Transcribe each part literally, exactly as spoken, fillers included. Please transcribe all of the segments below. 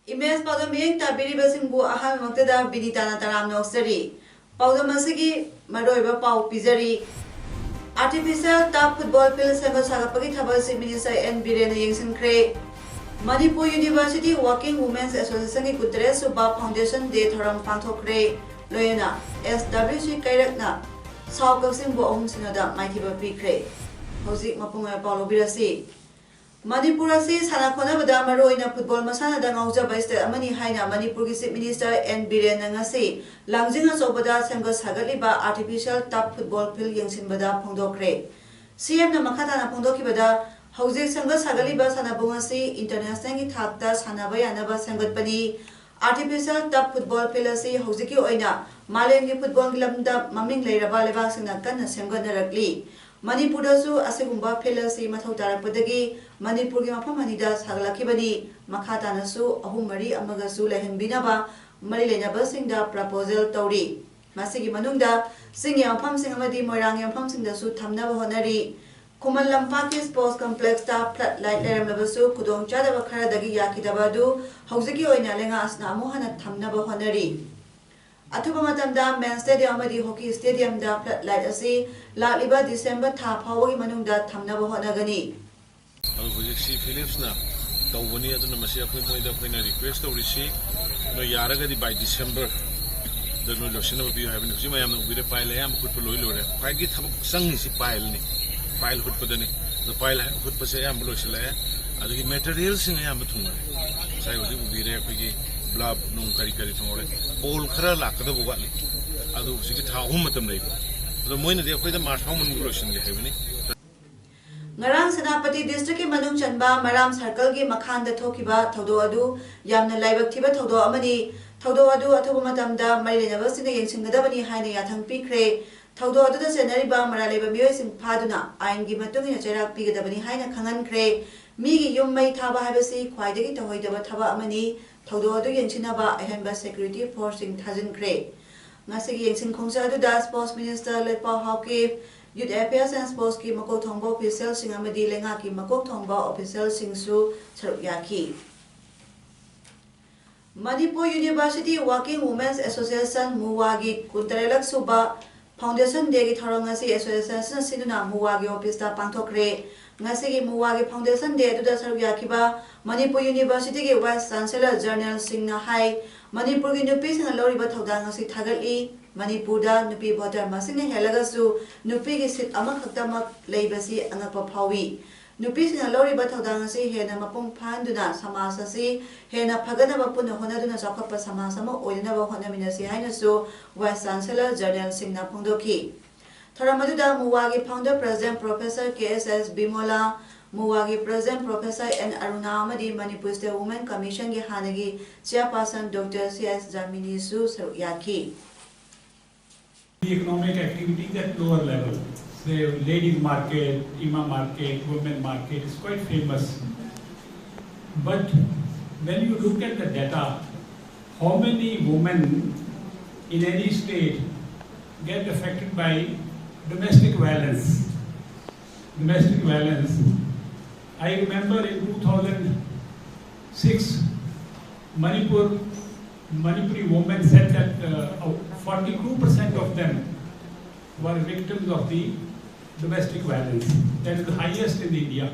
Image ꯄꯥꯎꯗꯝ ꯃꯤꯠꯌꯦꯡ ꯇꯥꯕꯤꯔꯤꯕꯁꯤꯡꯕꯨ ꯑꯍꯥꯟꯕꯃꯛꯇꯗ ꯕꯤꯅꯤꯇꯥꯅ ꯇꯔꯥꯝꯅ ꯑꯣꯛꯆꯔꯤ꯫ ꯄꯥꯎꯗꯝ ꯑꯁꯤꯒꯤ ꯃꯔꯨꯑꯣꯏꯕ ꯄꯥꯎ ꯄꯤꯖꯔꯤ꯫ Artificial turf football field ꯁꯦꯝꯒꯠ ꯁꯥꯒꯠꯄꯒꯤ ꯊꯕꯛ Chief Minister ꯑꯦꯟ ꯕꯤꯔꯦꯟꯅ ꯌꯦꯡꯁꯤꯟꯈ꯭ꯔꯦ꯫ ꯃꯅꯤꯄꯨꯔ University Working Women's Associationꯒꯤ ꯀꯨꯟꯇꯔꯦꯠ ꯁꯨꯕ Foundation Day ꯊꯧꯔꯝ ꯄꯥꯡꯊꯣꯛꯈ꯭ꯔꯦ꯫ ꯂꯣꯏꯅꯅ ꯑꯦꯁ ꯗꯕ꯭ꯂꯤꯎ ꯁꯤ ꯀꯩꯔꯛꯅ ꯁꯥꯎ ꯀꯛꯆꯤꯡꯕꯨ ꯑꯍꯨꯝ ꯁꯤꯅꯣꯗ ꯃꯥꯏꯊꯤꯕ ꯄꯤꯈ꯭ꯔꯦ꯫ ꯍꯧꯖꯤꯛ ꯃꯄꯨꯡ ꯑꯣꯏꯕ ꯄꯥꯎ ꯂꯧꯕꯤꯔꯁꯤ꯫ ꯃꯅꯤꯄꯨꯔ ꯑꯁꯤ ꯁꯥꯟꯅ ꯈꯣꯠꯅꯕꯗ, ꯃꯔꯨꯑꯣꯏꯅ football ꯃꯁꯥꯟꯅꯗ ꯉꯥꯎꯖꯕ state ꯑꯃꯅꯤ ꯍꯥꯏꯅ ꯃꯅꯤꯄꯨꯔꯒꯤ Chief Minister ꯑꯦꯟ ꯕꯤꯔꯦꯟꯅ ꯉꯁꯤ ꯂꯥꯡꯖꯤꯡ ꯑꯆꯧꯕꯗ ꯁꯦꯝꯒꯠ ꯁꯥꯒꯠꯂꯤꯕ artificial turf football field ꯌꯦꯡꯁꯤꯟꯕꯗ ꯐꯣꯡꯗꯣꯛꯈ꯭ꯔꯦ꯫ ꯁꯤꯑꯦꯝꯅ ꯃꯈꯥ ꯇꯥꯅ ꯐꯣꯡꯗꯣꯛꯈꯤꯕꯗ, ꯍꯧꯖꯤꯛ ꯁꯦꯝꯒꯠ ꯁꯥꯒꯠꯂꯤꯕ ꯁꯥꯟꯅꯕꯨꯡ ꯑꯁꯤ internationalꯒꯤ ꯊꯥꯛꯇ ꯁꯥꯟꯅꯕ ꯌꯥꯅꯕ ꯁꯦꯝꯒꯠꯄꯅꯤ꯫ Artificial turf football field ꯑꯁꯤ ꯍꯧꯖꯤꯛꯀꯤ ꯑꯣꯏꯅ ꯃꯥꯂꯦꯝꯒꯤ footballꯒꯤ ꯂꯝꯗ ꯃꯃꯤꯡ ꯂꯩꯔꯕ ꯂꯩꯕꯥꯛꯁꯤꯡꯅ ꯀꯟꯅ ꯁꯦꯝꯒꯠꯅꯔꯛꯂꯤ꯫ ꯃꯅꯤꯄꯨꯔꯗꯁꯨ ꯑꯁꯤꯒꯨꯝꯕ field ꯑꯁꯤ ꯃꯊꯧ ꯇꯥꯔꯛꯄꯗꯒꯤ ꯃꯅꯤꯄꯨꯔꯒꯤ ꯃꯐꯝ ꯑꯅꯤꯗ ꯁꯥꯒꯠꯂꯛꯈꯤꯕꯅꯤ꯫ ꯃꯈꯥ ꯇꯥꯅꯁꯨ ꯑꯍꯨꯝ ꯃꯔꯤ ꯑꯃꯒꯁꯨ ꯂꯩꯍꯟꯕꯤꯅꯕ ꯃꯔꯤ ꯂꯩꯅꯕꯁꯤꯡꯗ proposal ꯇꯧꯔꯤ꯫ ꯃꯁꯤꯒꯤ ꯃꯅꯨꯡꯗ ꯆꯤꯡꯒꯤ ꯃꯐꯝꯁꯤꯡ ꯑꯃꯗꯤ ꯃꯣꯏꯔꯥꯡꯒꯤ ꯃꯐꯝꯁꯤꯡꯗꯁꯨ ꯊꯝꯅꯕ ꯍꯣꯠꯅꯔꯤ꯫ ꯈꯨꯃꯟ ꯂꯝꯄꯥꯛꯀꯤ sports complexꯇ flood light ꯂꯩꯔꯝꯂꯕꯁꯨ, ꯈꯨꯗꯣꯡꯆꯥꯗꯕ ꯈꯔꯗꯒꯤ ꯌꯥꯈꯤꯗꯕ ꯑꯗꯨ ꯍꯧꯖꯤꯛꯀꯤ ꯑꯣꯏꯅ ꯂꯩꯉꯥꯛ ꯑꯁꯤꯅ ꯑꯃꯨꯛ ꯍꯟꯅ ꯊꯝꯅꯕ ꯍꯣꯠꯅꯔꯤ꯫ ꯑꯊꯨꯕ ꯃꯇꯝꯗ men's stadium ꯑꯃꯗꯤ hockey stadiumꯗ flood light ꯑꯁꯤ ꯂꯥꯛꯂꯤꯕ December ꯊꯥ ꯐꯥꯎꯕꯒꯤ ꯃꯅꯨꯡꯗ ꯊꯝꯅꯕ ꯍꯣꯠꯅꯒꯅꯤ꯫ ꯑꯗꯨ ꯍꯧꯖꯤꯛꯁꯤ Philipsꯅ ꯇꯧꯕꯅꯤ, ꯑꯗꯨꯅ ꯃꯁꯤ ꯑꯩꯈꯣꯏ, ꯃꯣꯏꯗ ꯑꯩꯈꯣꯏꯅ request ꯇꯧꯔꯤꯁꯤ, ꯅꯣꯏ ꯌꯥꯔꯒꯗꯤ by Decemberꯗ ꯅꯣꯏ ꯂꯣꯏꯁꯤꯟꯅꯕ ꯄꯤꯌꯨ ꯍꯥꯏꯕꯅꯤ꯫ ꯍꯧꯖꯤꯛ ꯃꯌꯥꯝꯅ ꯎꯕꯤꯔꯦ, pile ꯑꯌꯥꯝꯕ ꯍꯨꯠꯄ ꯂꯣꯏ ꯂꯣꯏꯔꯦ꯫ ꯈ꯭ꯋꯥꯏꯗꯒꯤ ꯊꯕꯛ ꯆꯪꯉꯤꯁꯤ pileꯅꯤ, pile ꯍꯨꯠꯄꯗꯅꯤ꯫ ꯑꯗꯣ pile ꯍꯨꯠꯄꯁꯦ ꯑꯌꯥꯝꯕ ꯂꯣꯏꯁꯤꯜꯂꯛꯑꯦ꯫ ꯑꯗꯒꯤ materialꯁꯤꯡ ꯑꯌꯥꯝꯕ ꯊꯨꯡꯉꯔꯦ꯫ ꯉꯁꯥꯏ ꯍꯧꯖꯤꯛ ꯎꯕꯤꯔꯦ, ꯑꯩꯈꯣꯏꯒꯤ block ꯅꯨꯡ ꯀꯔꯤ ꯀꯔꯤ ꯊꯨꯡꯍꯧꯔꯦ꯫ Pole ꯈꯔ ꯂꯥꯛꯀꯗꯕ ꯋꯥꯠꯂꯤ, ꯑꯗꯨ ꯍꯧꯖꯤꯛꯀꯤ ꯊꯥ ꯑꯍꯨꯝ ꯃꯇꯝ ꯂꯩꯔꯤ꯫ ꯑꯗꯣ ꯃꯣꯏꯅꯗꯤ ꯑꯩꯈꯣꯏꯗ March ꯐꯥꯎ ꯃꯅꯨꯡꯗ ꯂꯣꯏꯁꯤꯟꯒꯦ ꯍꯥꯏꯕꯅꯤ꯫ ꯉꯔꯥꯡ ꯁꯦꯅꯥꯄꯇꯤ ꯗꯤꯁꯇ꯭ꯔꯤꯛꯀꯤ ꯃꯅꯨꯡ ꯆꯟꯕ ꯃꯔꯥꯝ ꯁꯔꯀꯜꯒꯤ ꯃꯈꯥꯗ ꯊꯣꯛꯈꯤꯕ ꯊꯧꯗꯣꯛ ꯑꯗꯨ ꯌꯥꯝꯅ ꯂꯥꯏꯕꯛ ꯊꯤꯕ ꯊꯧꯗꯣꯛ ꯑꯃꯅꯤ꯫ ꯊꯧꯗꯣꯛ ꯑꯗꯨ ꯑꯊꯨꯕ ꯃꯇꯝꯗ ꯃꯔꯤ ꯂꯩꯅꯕꯁꯤꯡꯅ ꯌꯦꯡꯁꯤꯟꯒꯗꯕꯅꯤ ꯍꯥꯏꯅ ꯌꯥꯊꯪ ꯄꯤꯈ꯭ꯔꯦ꯫ ꯊꯧꯗꯣꯛ ꯑꯗꯨꯗ ꯆꯦꯟꯅꯔꯤꯕ ꯃꯔꯥꯜ ꯂꯩꯕ ꯃꯤꯑꯣꯏꯁꯤꯡ ꯐꯥꯗꯨꯅ ꯑꯥꯏꯟꯒꯤ ꯃꯇꯨꯡ ꯏꯟꯅ ꯆꯩꯔꯥꯛ ꯄꯤꯒꯗꯕꯅꯤ ꯍꯥꯏꯅ ꯈꯪꯍꯟꯈ꯭ꯔꯦ꯫ ꯃꯤꯒꯤ ꯌꯨꯝ ꯃꯩ ꯊꯥꯕ ꯍꯥꯏꯕꯁꯤ ꯈ꯭ꯋꯥꯏꯗꯒꯤ ꯇꯧꯍꯩꯗꯕ ꯊꯕꯛ ꯑꯃꯅꯤ꯫ ꯊꯧꯗꯣꯛ ꯑꯗꯨ ꯌꯦꯡꯁꯤꯟꯅꯕ ꯑꯍꯦꯟꯕ ꯁꯦꯀ꯭ꯌꯨꯔꯤꯇꯤ ꯐꯣꯔꯁꯁꯤꯡ ꯊꯥꯖꯤꯟꯈ꯭ꯔꯦ꯫ ꯉꯁꯤꯒꯤ ꯌꯦꯡꯁꯤꯟ ꯈꯣꯡꯆꯠ ꯑꯗꯨꯗ sports minister Letpao Haokip, youth affairs and ꯁ꯭ꯄꯣꯔꯠꯁꯀꯤ ꯃꯀꯣꯛ ꯊꯣꯡꯕ ꯑꯣꯐꯤꯁꯤꯌꯦꯜꯁꯤꯡ ꯑꯃꯗꯤ ꯂꯩꯉꯥꯛꯀꯤ ꯃꯀꯣꯛ ꯊꯣꯡꯕ ꯑꯣꯐꯤꯁꯤꯌꯦꯜꯁꯤꯡꯁꯨ ꯁꯔꯨꯛ ꯌꯥꯈꯤ꯫ Manipur university working women's association, ꯃꯨꯋꯥꯒꯤ ꯀꯨꯟꯇꯔꯦꯠꯂꯛ ꯁꯨꯕ ꯐꯥꯎꯟꯗꯦꯁꯟ ꯗꯦꯒꯤ ꯊꯧꯔꯝ ꯉꯁꯤ ꯑꯦꯁꯣꯁꯤꯌꯦꯁꯟ ꯑꯁꯤꯅ ꯁꯤꯟꯗꯨꯅ ꯃꯨꯋꯥꯒꯤ ꯑꯣꯐꯤꯁꯇ ꯄꯥꯡꯊꯣꯛꯈ꯭ꯔꯦ꯫ ꯉꯁꯤꯒꯤ ꯃꯨꯋꯥꯒꯤ ꯐꯥꯎꯟꯗꯦꯁꯟ ꯗꯦ ꯑꯗꯨꯗ ꯁꯔꯨꯛ ꯌꯥꯈꯤꯕ ꯃꯅꯤꯄꯨꯔ ꯌꯨꯅꯤꯚꯔꯁꯤꯇꯤꯒꯤ ꯋꯥꯏꯁ ꯆꯥꯟꯁꯦꯂꯔ ꯖꯔꯅꯦꯜꯁꯤꯡꯅ ꯍꯥꯏ, ꯃꯅꯤꯄꯨꯔꯒꯤ ꯅꯨꯄꯤꯁꯤꯡꯅ ꯂꯧꯔꯤꯕ ꯊꯧꯗꯥꯡ ꯑꯁꯤ ꯊꯥꯒꯠꯂꯤ꯫ ꯃꯅꯤꯄꯨꯔꯗ ꯅꯨꯄꯤ ꯚꯣꯇꯔ ꯃꯁꯤꯡꯅ ꯍꯦꯜꯂꯒꯁꯨ ꯅꯨꯄꯤꯒꯤ ꯁꯤꯠ ꯑꯃꯈꯛꯇꯃꯛ ꯂꯩꯕꯁꯤ ꯑꯉꯛꯄ ꯐꯥꯎꯏ꯫ ꯅꯨꯄꯤꯁꯤꯡꯅ ꯂꯧꯔꯤꯕ ꯊꯧꯗꯥꯡ ꯑꯁꯤ ꯍꯦꯟꯅ ꯃꯄꯨꯡ ꯐꯥꯍꯟꯗꯨꯅ ꯁꯃꯥꯖ ꯑꯁꯤ ꯍꯦꯟꯅ ꯐꯒꯠꯅꯕ ꯄꯨꯟꯅ ꯍꯣꯠꯅꯗꯨꯅ ꯆꯥꯎꯈꯠꯄ ꯁꯃꯥꯖ ꯑꯃ ꯑꯣꯏꯅꯅꯕ ꯍꯣꯠꯅꯃꯤꯟꯅꯁꯤ ꯍꯥꯏꯅꯁꯨ ꯋꯥꯏꯁ ꯆꯥꯟꯁꯦꯂꯔ ꯖꯔꯅꯦꯜꯁꯤꯡꯅ ꯐꯣꯡꯗꯣꯛꯈꯤ꯫ ꯊꯧꯔꯝ ꯑꯗꯨꯗ ꯃꯨꯋꯥꯒꯤ founder president professor K S S Bimola, ꯃꯨꯋꯥꯒꯤ ꯄ꯭ꯔꯦꯁꯤꯗꯦꯟꯠ ꯄ꯭ꯔꯣꯐꯦꯁꯔ ꯑꯦꯟ ꯑꯔꯨꯅꯥ ꯑꯃꯗꯤ ꯃꯅꯤꯄꯨꯔ ꯁ꯭ꯇꯦꯠ ꯋꯨꯃꯦꯟ ꯀꯃꯤꯁꯟꯒꯤ ꯍꯥꯟꯅꯒꯤ ꯆꯤꯌꯥꯔꯄꯥꯔꯁꯟ ꯗꯣꯛꯇꯔ ꯁꯤ ꯑꯦꯁ ꯖꯥꯃꯤꯅꯤꯁꯨ ꯁꯔꯨꯛ ꯌꯥꯈꯤ꯫ The economic activities at lower level, say ladies market, Ima market, women market is quite famous. But when you look at the data, how many women in any state get affected by domestic violence? Domestic violence. I remember in two thousand six, Manipur, Manipuri women said that uh, forty-two percent of them were victims of the domestic violence. That is the highest in India.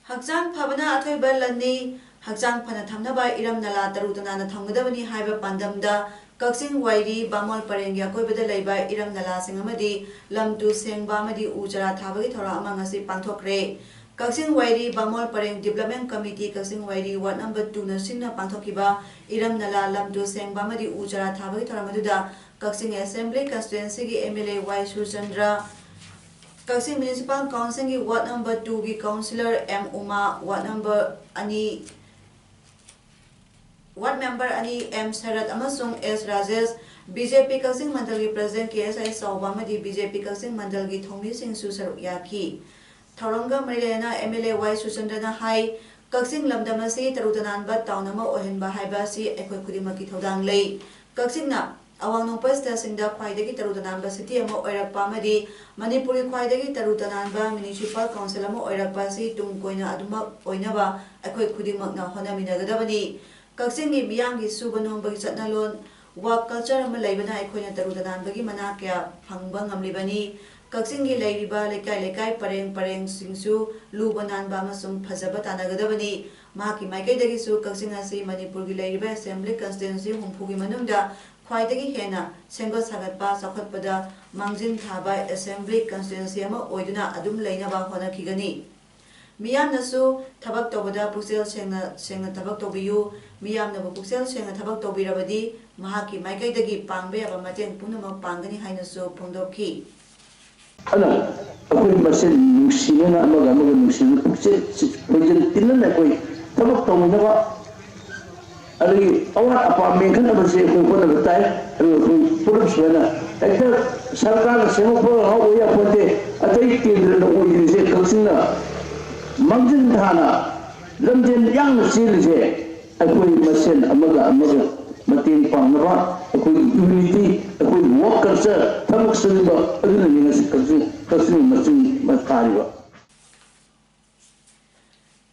ꯍꯛꯆꯥꯡ ꯐꯕꯅ ꯑꯊꯣꯏꯕ ꯂꯟꯅꯤ꯫ ꯍꯛꯆꯥꯡ ꯐꯅ ꯊꯝꯅꯕ ꯏꯔꯝ ꯅꯂꯥ ꯇꯔꯨ ꯇꯅꯥꯟꯅ ꯊꯝꯒꯗꯕꯅꯤ ꯍꯥꯏꯕ ꯄꯥꯟꯗꯝꯗ ꯀꯛꯆꯤꯡ ꯋꯥꯏꯔꯤ ꯕꯥꯃꯣꯜ ꯄꯔꯦꯡꯒꯤ ꯑꯀꯣꯏꯕꯗ ꯂꯩꯕ ꯏꯔꯝ ꯅꯂꯥꯁꯤꯡ ꯑꯃꯗꯤ ꯂꯝ ꯇꯨ ꯁꯦꯡꯕ ꯑꯃꯗꯤ ꯎ ꯆꯥꯔꯥ ꯊꯥꯕꯒꯤ ꯊꯧꯔꯝ ꯑꯃ ꯉꯁꯤ ꯄꯥꯡꯊꯣꯛꯈ꯭ꯔꯦ꯫ ꯀꯛꯆꯤꯡ ꯋꯥꯏꯔꯤ ꯕꯥꯃꯣꯜ ꯄꯔꯦꯡ ꯗꯤꯕ꯭ꯂꯞꯃꯦꯟ ꯀꯃꯤꯇꯤ, ꯀꯛꯆꯤꯡ ꯋꯥꯏꯔꯤ ꯋꯥꯔꯗ ꯅꯝꯕꯔ ꯇꯨꯅ ꯁꯤꯟꯗꯨꯅ ꯄꯥꯡꯊꯣꯛꯈꯤꯕ ꯏꯔꯝ ꯅꯂꯥ, ꯂꯝ ꯇꯨ ꯁꯦꯡꯕ ꯑꯃꯗꯤ ꯎ ꯆꯥꯔꯥ ꯊꯥꯕꯒꯤ ꯊꯧꯔꯝ ꯑꯗꯨꯗ ꯀꯛꯆꯤꯡ ꯑꯦꯁꯦꯝꯕ꯭ꯂꯤ ꯀꯟꯁꯇꯤꯇ꯭ꯋꯦꯟꯁꯤꯒꯤ M L A Y Surchandra, ꯀꯛꯆꯤꯡ ꯃ꯭ꯌꯨꯅꯤꯁꯤꯄꯥꯜ ꯀꯥꯎꯟꯁꯤꯜꯒꯤ ꯋꯥꯔꯗ ꯅꯝꯕꯔ ꯇꯨꯒꯤ councillor M Uma, ward number ꯑꯅꯤ, ꯋꯥꯔꯗ ꯃꯦꯝꯕꯔ ꯑꯅꯤ ꯑꯦꯝ ꯁꯔꯠ ꯑꯃꯁꯨꯡ S Rajesh, B J P ꯀꯛꯆꯤꯡ ꯃꯟꯗꯜꯒꯤ president K S I Chaoba ꯑꯃꯗꯤ ꯕꯤ ꯖꯦ ꯄꯤ ꯀꯛꯆꯤꯡ ꯃꯟꯗꯜꯒꯤ ꯊꯧꯃꯤꯁꯤꯡꯁꯨ ꯁꯔꯨꯛ ꯌꯥꯈꯤ꯫ ꯊꯧꯔꯝꯒ ꯃꯔꯤ ꯂꯩꯅꯅ ꯑꯦꯝ ꯑꯦꯜ ꯑꯦ ꯋꯥꯏ ꯁꯨꯆꯟꯗ꯭ꯔꯅ ꯍꯥꯏ, ꯀꯛꯆꯤꯡ ꯂꯝꯗꯝ ꯑꯁꯤ ꯇꯔꯨ ꯇꯅꯥꯟꯕ ꯇꯥꯎꯟ ꯑꯃ ꯑꯣꯏꯍꯟꯕ ꯍꯥꯏꯕ ꯑꯁꯤ ꯑꯩꯈꯣꯏ ꯈꯨꯗꯤꯡꯃꯛꯀꯤ ꯊꯧꯗꯥꯡ ꯂꯩ꯫ ꯀꯛꯆꯤꯡꯅ ꯑꯋꯥꯡ ꯅꯣꯡꯄꯣꯛ ꯁ꯭ꯇꯦꯠꯁꯤꯡꯗ ꯈ꯭ꯋꯥꯏꯗꯒꯤ ꯇꯔꯨ ꯇꯅꯥꯟꯕ ꯁꯤꯇꯤ ꯑꯃ ꯑꯣꯏꯔꯛꯄ ꯑꯃꯗꯤ ꯃꯅꯤꯄꯨꯔꯒꯤ ꯈ꯭ꯋꯥꯏꯗꯒꯤ ꯇꯔꯨ ꯇꯅꯥꯟꯕ ꯃ꯭ꯌꯨꯅꯤꯁꯤꯄꯥꯜ ꯀꯥꯎꯟꯁꯤꯜ ꯑꯃ ꯑꯣꯏꯔꯛꯄ ꯑꯁꯤ ꯇꯨꯡ ꯀꯣꯏꯅ ꯑꯗꯨꯃꯛ ꯑꯣꯏꯅꯕ ꯑꯩꯈꯣꯏ ꯈꯨꯗꯤꯡꯃꯛꯅ ꯍꯣꯠꯅꯃꯤꯟꯅꯒꯗꯕꯅꯤ꯫ ꯀꯛꯆꯤꯡꯒꯤ ꯃꯤꯌꯥꯝꯒꯤ ꯁꯨꯕ ꯅꯣꯝꯕꯒꯤ ꯆꯠꯅꯂꯣꯟ, ꯋꯥꯔꯛ ꯀꯜꯆꯔ ꯑꯃ ꯂꯩꯕꯅ ꯑꯩꯈꯣꯏꯅ ꯇꯔꯨ ꯇꯅꯥꯟꯕꯒꯤ ꯃꯅꯥ ꯀꯌꯥ ꯐꯪꯕ ꯉꯝꯂꯤꯕꯅꯤ꯫ ꯀꯛꯆꯤꯡꯒꯤ ꯂꯩꯔꯤꯕ ꯂꯩꯀꯥꯏ ꯂꯩꯀꯥꯏ ꯄꯔꯦꯡ ꯄꯔꯦꯡꯁꯤꯡꯁꯨ ꯂꯨꯕ ꯅꯥꯟꯕ ꯑꯃꯁꯨꯡ ꯐꯖꯕ ꯇꯥꯟꯅꯒꯗꯕꯅꯤ꯫ ꯃꯍꯥꯛꯀꯤ ꯃꯥꯏꯀꯩꯗꯒꯤꯁꯨ ꯀꯛꯆꯤꯡ ꯑꯁꯤ ꯃꯅꯤꯄꯨꯔꯒꯤ ꯂꯩꯔꯤꯕ ꯑꯦꯁꯦꯝꯕ꯭ꯂꯤ ꯀꯟꯁꯇꯤꯇ꯭ꯋꯦꯟꯁꯤ ꯍꯨꯝꯐꯨꯒꯤ ꯃꯅꯨꯡꯗ ꯈ꯭ꯋꯥꯏꯗꯒꯤ ꯍꯦꯟꯅ ꯁꯦꯝꯒꯠ ꯁꯥꯒꯠꯄ, ꯆꯥꯎꯈꯠꯄꯗ ꯃꯥꯡꯖꯤꯟ ꯊꯥꯕ ꯑꯦꯁꯦꯝꯕ꯭ꯂꯤ ꯀꯟꯁꯇꯤꯇ꯭ꯋꯦꯟꯁꯤ ꯑꯃ ꯑꯣꯏꯗꯨꯅ ꯑꯗꯨꯝ ꯂꯩꯅꯕ ꯍꯣꯠꯅꯈꯤꯒꯅꯤ꯫ ꯃꯤꯌꯥꯝꯅꯁꯨ ꯊꯕꯛ ꯇꯧꯕꯗ ꯄꯨꯛꯆꯦꯜ ꯁꯦꯡꯅ, ꯁꯦꯡꯅ ꯊꯕꯛ ꯇꯧꯕꯤꯌꯨ꯫ ꯃꯤꯌꯥꯝꯅꯕꯨ ꯄꯨꯛꯆꯦꯜ ꯁꯦꯡꯅ ꯊꯕꯛ ꯇꯧꯕꯤꯔꯕꯗꯤ ꯃꯍꯥꯛꯀꯤ ꯃꯥꯏꯀꯩꯗꯒꯤ ꯄꯥꯡꯕ ꯌꯥꯕ ꯃꯇꯦꯡ ꯄꯨꯝꯅꯃꯛ ꯄꯥꯡꯒꯅꯤ ꯍꯥꯏꯅꯁꯨ ꯐꯣꯡꯗꯣꯛꯈꯤ꯫ ꯑꯗꯨꯅ ꯑꯩꯈꯣꯏ ꯃꯁꯦꯟ ꯅꯨꯡꯁꯤꯅꯅ, ꯑꯃꯒ ꯑꯃꯒ ꯅꯨꯡꯁꯤꯅꯅ, ꯄꯨꯛꯆꯦꯜ ꯈꯣꯏꯖꯟ ꯇꯤꯟꯅꯅ ꯑꯩꯈꯣꯏ ꯊꯕꯛ ꯇꯧꯃꯤꯟꯅꯕ, ꯑꯗꯒꯤ ꯑꯋꯥꯠ ꯑꯄꯥ ꯃꯦꯟꯈꯠꯅꯕꯁꯦ ꯑꯩꯈꯣꯏ ꯍꯣꯠꯅꯕ ꯇꯥꯏ꯫ ꯑꯗꯨꯒ ꯑꯩꯈꯣꯏ ꯄꯨꯂꯞ ꯁꯨꯃꯥꯏꯅ ꯍꯦꯛꯇ ꯁꯔꯀꯥꯔꯅ ꯁꯦꯝꯃꯛꯄ ꯉꯥꯛ ꯑꯣꯏ ꯌꯥꯄꯣꯟꯇꯦ꯫ ꯑꯇꯩ ꯀꯦꯟꯗ꯭ꯔꯅ ꯑꯣꯏꯗ꯭ꯔꯤꯁꯦ, ꯀꯛꯆꯤꯡꯅ ꯃꯥꯡꯖꯤꯟ ꯊꯥꯅ ꯂꯝꯖꯦꯟ ꯌꯥꯡꯅ ꯆꯦꯜꯂꯤꯁꯦ ꯑꯩꯈꯣꯏ ꯃꯁꯦꯟ ꯑꯃꯒ ꯑꯃꯒ ꯃꯇꯦꯡ ꯄꯥꯡꯅꯕ, ꯑꯩꯈꯣꯏꯒꯤ ꯌꯨꯅꯤꯇꯤ, ꯑꯩꯈꯣꯏꯒꯤ ꯋꯥꯔꯛ ꯀꯜꯆꯔ, ꯊꯕꯛ ꯁꯨꯅꯤꯡꯕ ꯑꯗꯨꯅꯅꯤ ꯉꯁꯤ ꯀꯛꯆꯤꯡ, ꯀꯛꯆꯤꯡ ꯃꯆꯤꯟ ꯇꯥꯔꯤꯕ꯫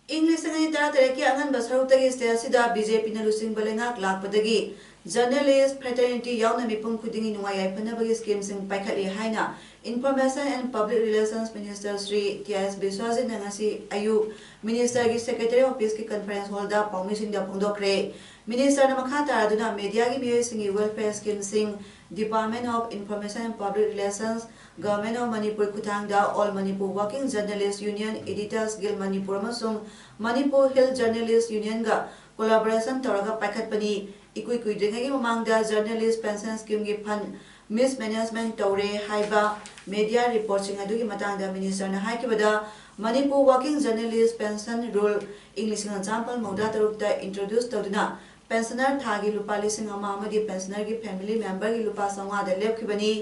ꯏꯪ ꯂꯤꯁꯤꯡ ꯑꯅꯤ ꯇꯔꯥꯇꯔꯦꯠꯀꯤ ꯑꯉꯟꯕ ꯁꯔꯨꯛꯇꯒꯤ ꯁ꯭ꯇꯦꯠ ꯑꯁꯤꯗ ꯕꯤ ꯖꯦ ꯄꯤꯅ ꯂꯨꯆꯤꯡꯕ ꯂꯩꯉꯥꯛ ꯂꯥꯛꯄꯗꯒꯤ ꯖꯔꯅꯦꯂꯤꯁ꯭ꯠ ꯐ꯭ꯔꯦꯇꯔꯅꯤꯇꯤ ꯌꯥꯎꯅ ꯃꯤꯄꯨꯝ ꯈꯨꯗꯤꯡꯒꯤ ꯅꯨꯡꯉꯥꯏ ꯌꯥꯏꯐꯅꯕꯒꯤ ꯁ꯭ꯀꯤꯝꯁꯤꯡ ꯄꯥꯏꯈꯠꯂꯤ ꯍꯥꯏꯅ Information and Public Relations Minister Shri T I S ꯕꯤꯁ꯭ꯋꯥꯖꯤꯠꯅ ꯉꯁꯤ ꯑꯌꯨꯛ ꯃꯤꯅꯤꯁꯇꯔꯒꯤ ꯁꯦꯀ꯭ꯔꯦꯇꯔꯤ ꯑꯣꯐꯤꯁꯀꯤ ꯀꯟꯐꯔꯦꯟꯁ ꯍꯣꯜꯗ ꯄꯥꯎꯃꯤꯁꯤꯡꯗ ꯐꯣꯡꯗꯣꯛꯈ꯭ꯔꯦ꯫ ꯃꯤꯅꯤꯁꯇꯔꯅ ꯃꯈꯥ ꯇꯥꯔꯗꯨꯅ ꯃꯦꯗꯤꯌꯥꯒꯤ ꯃꯤꯑꯣꯏꯁꯤꯡꯒꯤ ꯋꯦꯜꯐꯤꯌꯔ ꯁ꯭ꯀꯤꯝꯁꯤꯡ, Department of Information and Public Relations, Government of Manipur ꯈꯨꯠꯊꯥꯡꯗ All Manipur Working Journalist Union, Editors Guild Manipur ꯑꯃꯁꯨꯡ Manipur Hill Journalist Unionꯒ collaboration ꯇꯧꯔꯒ ꯄꯥꯏꯈꯠꯄꯅꯤ꯫ ꯏꯀꯨꯏ ꯀꯨꯏꯗ꯭ꯔꯤꯉꯩꯒꯤ ꯃꯃꯥꯡꯗ Journalist Pension Schemeꯒꯤ fund ꯃꯤꯁꯃꯦꯅꯦꯖꯃꯦꯟꯠ ꯇꯧꯔꯦ ꯍꯥꯏꯕ ꯃꯦꯗꯤꯌꯥ ꯔꯤꯄꯣꯔꯠꯁꯤꯡ ꯑꯗꯨꯒꯤ ꯃꯇꯥꯡꯗ ꯃꯤꯅꯤꯁꯇꯔꯅ ꯍꯥꯏꯈꯤꯕꯗ, ꯃꯅꯤꯄꯨꯔ ꯋꯥꯔꯀꯤꯡ ꯖꯔꯅꯦꯂꯤꯁ꯭ꯠ ꯄꯦꯟꯁꯟ ꯔꯨꯜ ꯏꯪ ꯂꯤꯁꯤꯡ ꯑꯃ ꯆꯥꯃꯥꯄꯜ ꯃꯧꯗ꯭ꯔꯥ ꯇꯔꯨꯛꯇ ꯏꯟꯇ꯭ꯔꯣꯗ꯭ꯌꯨꯁ ꯇꯧꯗꯨꯅ ꯄꯦꯟꯁꯅꯔ ꯊꯥꯒꯤ ꯂꯨꯄꯥ ꯂꯤꯁꯤꯡ ꯑꯃ ꯑꯃꯗꯤ ꯄꯦꯟꯁꯅꯔꯒꯤ ꯐꯦꯃꯤꯂꯤ ꯃꯦꯝꯕꯔꯒꯤ ꯂꯨꯄꯥ ꯆꯥꯃꯉꯥꯗ ꯂꯦꯞꯈꯤꯕꯅꯤ꯫